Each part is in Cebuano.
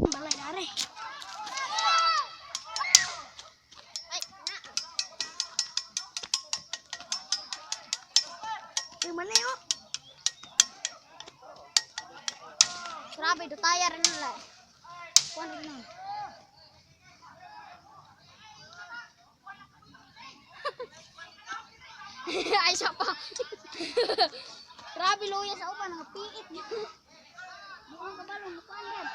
Balay are. Uy, mali oh. Grabe, do tayar nila. Kuan na. Ay, siya pa. Grabe, luya sa uban. Ang piit. Buong kabalong, kuan rin.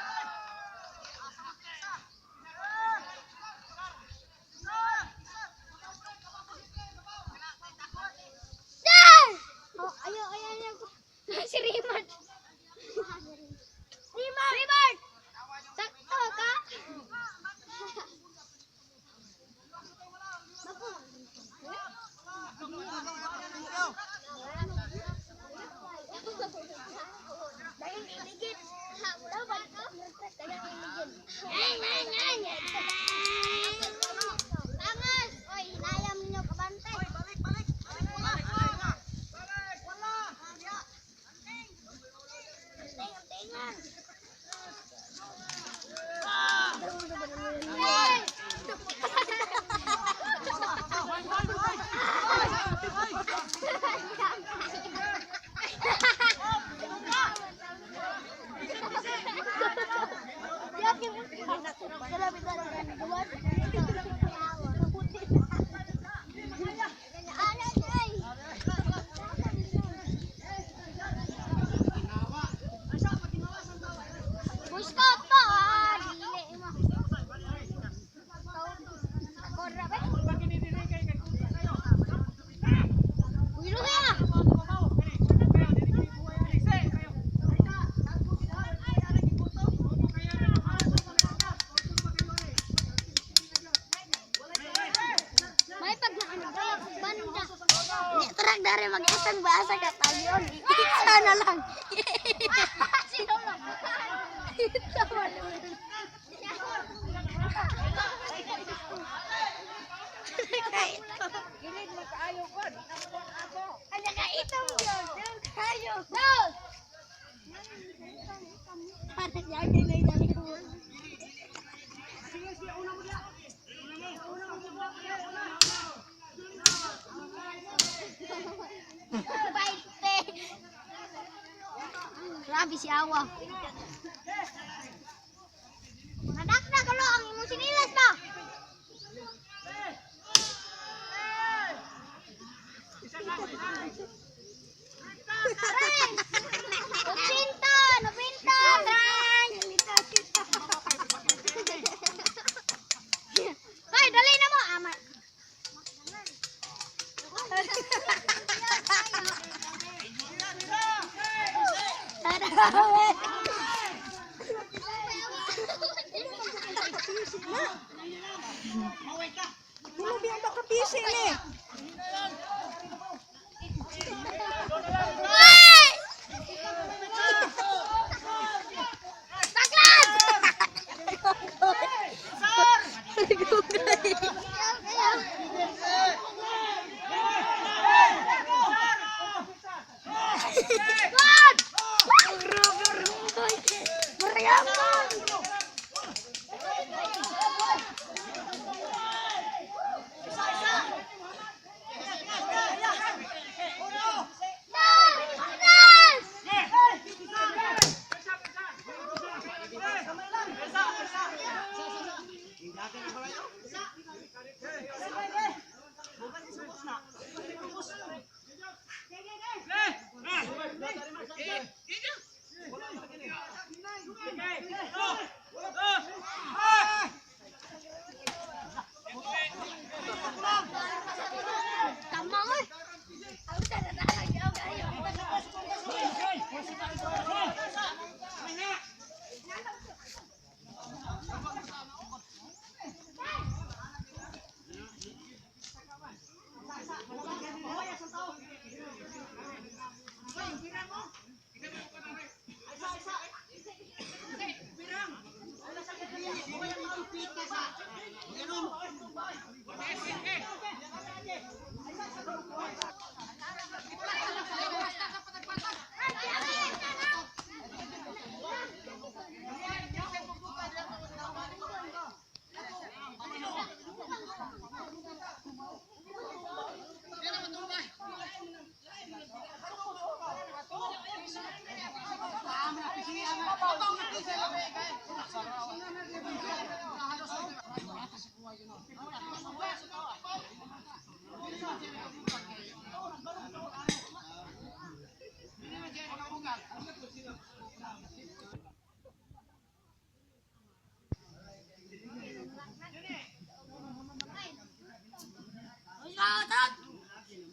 Dar! Oh, ayaw, ayaw, ayaw. Si Raymond. Raymond! Raymond! Sakto ka? Dagang iligid. Dapat ko? Dagang iligid. Ay, ay, ay, ay. Bangas! Oy, hinayam ninyo kabante. Balik, balik. Anting, antingan. Ay! Boy Scout pa! Ah, dili mo. Korra ba? Uy, luya! May pag naano ba banda. Ni trag dari mag-isang basa ka tayon. Isa na lang. Sino lang? Isa man. Gilid mo kaayo kon. Ay, nakaitong yun. Yung kayo. No! Parang yagi na yung ko. 20. Grabe si Awa. Nadakdak ulo ang imong sinilas ba? Aray! 80, 90, 30. Ay, dali na mo. Ama. Tulubi ang baka busy ni. Uy! Taklad! God! Yes! Tama oy.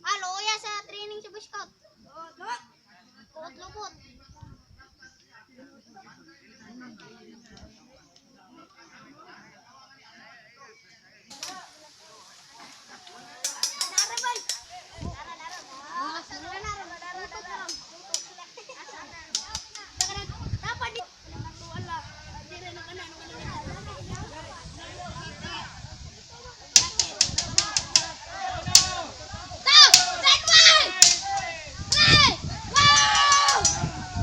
Ah, loya sa training sa Boy Scout. Kuot lupot. Stop! Red one! Three! Wow!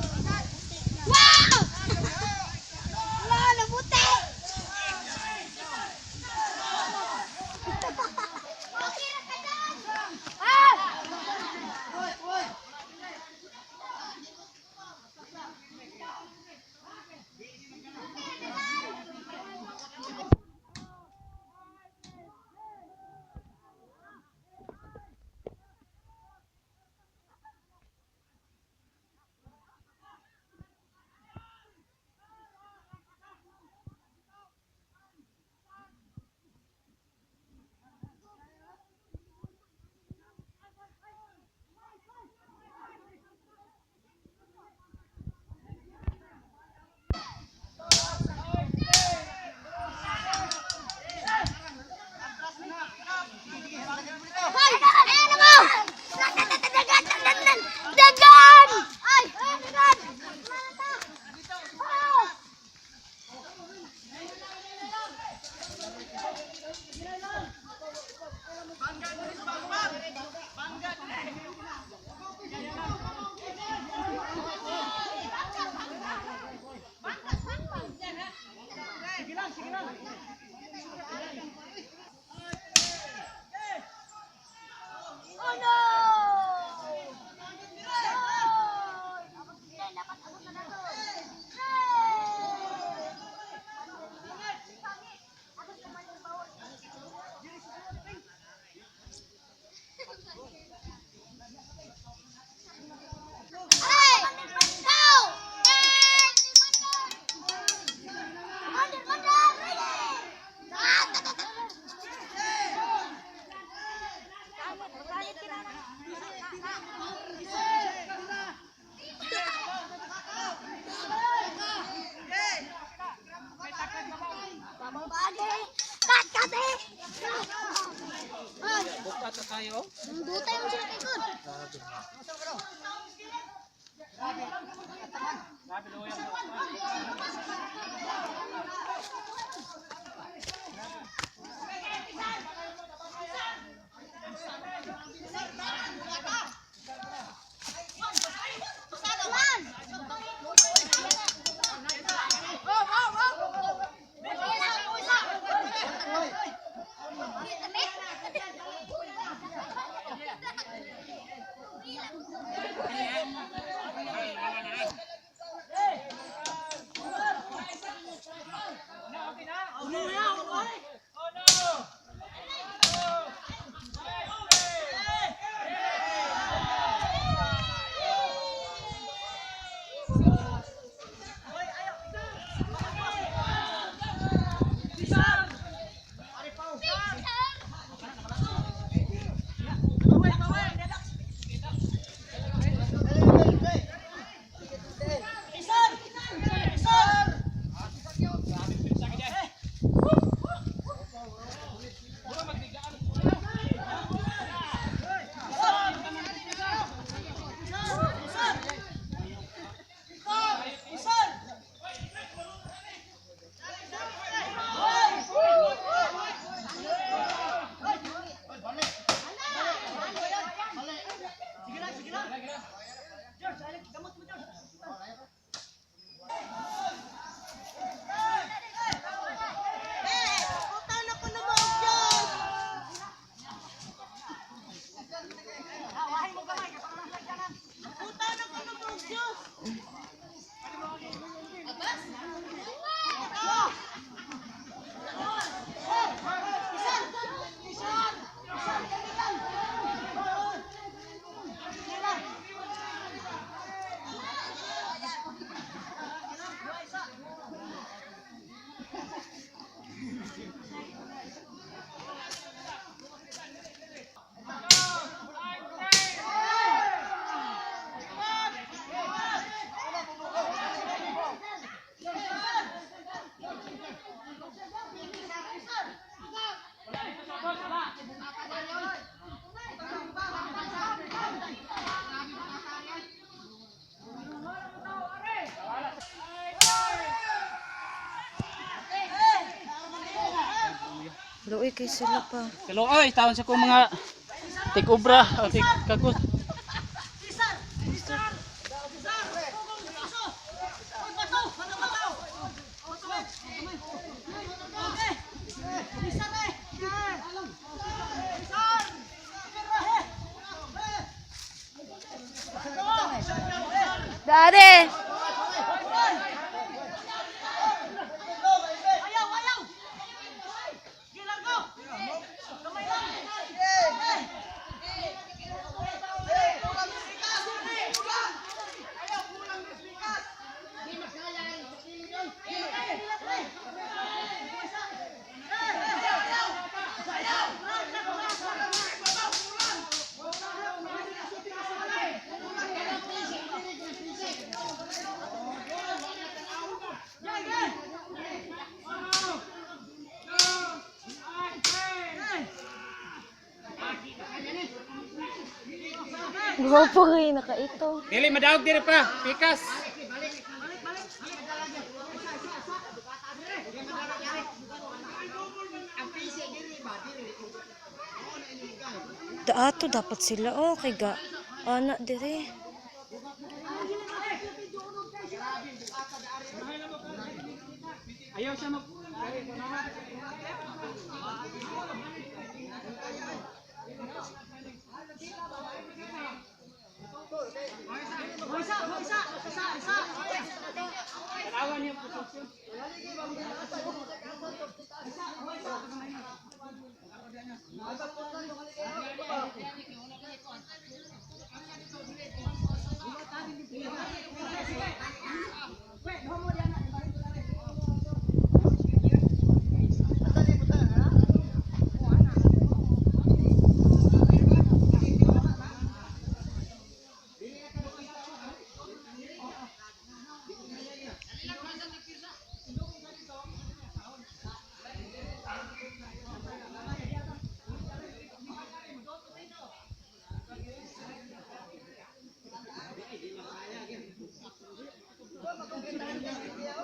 Kayo? Dutay mo sila kay God. Luoy kay sila pa. Hello, oy, tawon sa kong mga tikubra o tik kakus. Dare! Grupo kayo nakaito. Dili madaog diri pa, pikas. Daato dapat sila oh kay ga ana dire. Ayaw siya mag. Tanawan niya po.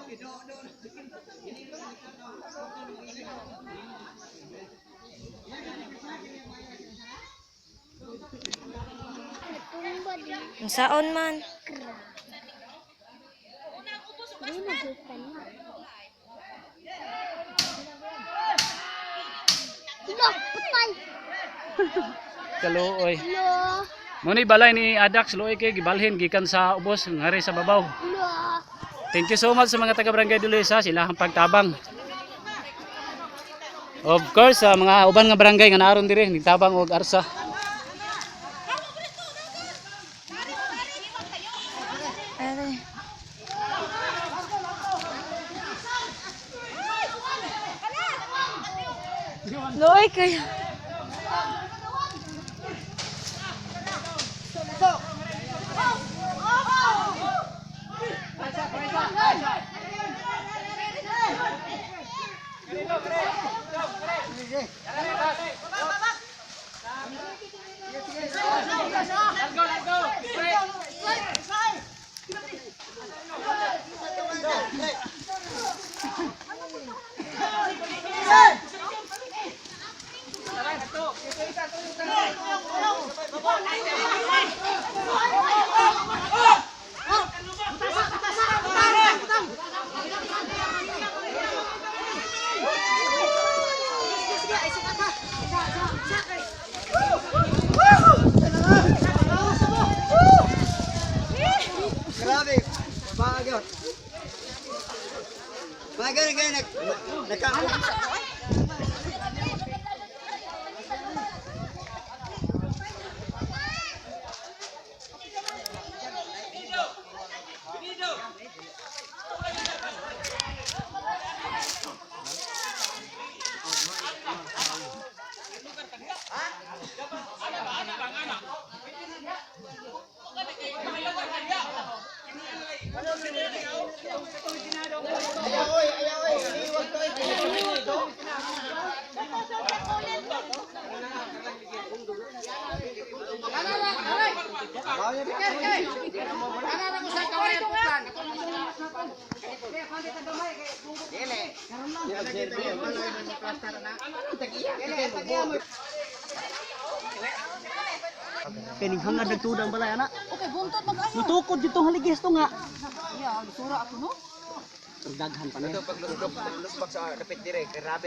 Natumba din. Ang saon man. Di na jud ka na. Ilo, patay. Kaluoy. Ilo, Mo ni balay ni Adax luoy kay gibalhin gikan sa ubos ngari sa babaw. ilo. Thank you so much sa mga taga Barangay Dulisa sila ang pagtabang. Of course, sa mga uban nga barangay nga naaron diri nagtabang og arsa. Are. Luoy kayo. Grabe, bago. Bago na kayo nag naka Kining hangad nagtudang balay ana. Okay, buntot mag-ayo. Mutukod dito haligis to nga. Iya, sura ako no. Daghan pa niya. Ito pag lusbak sa dapit dire, grabe.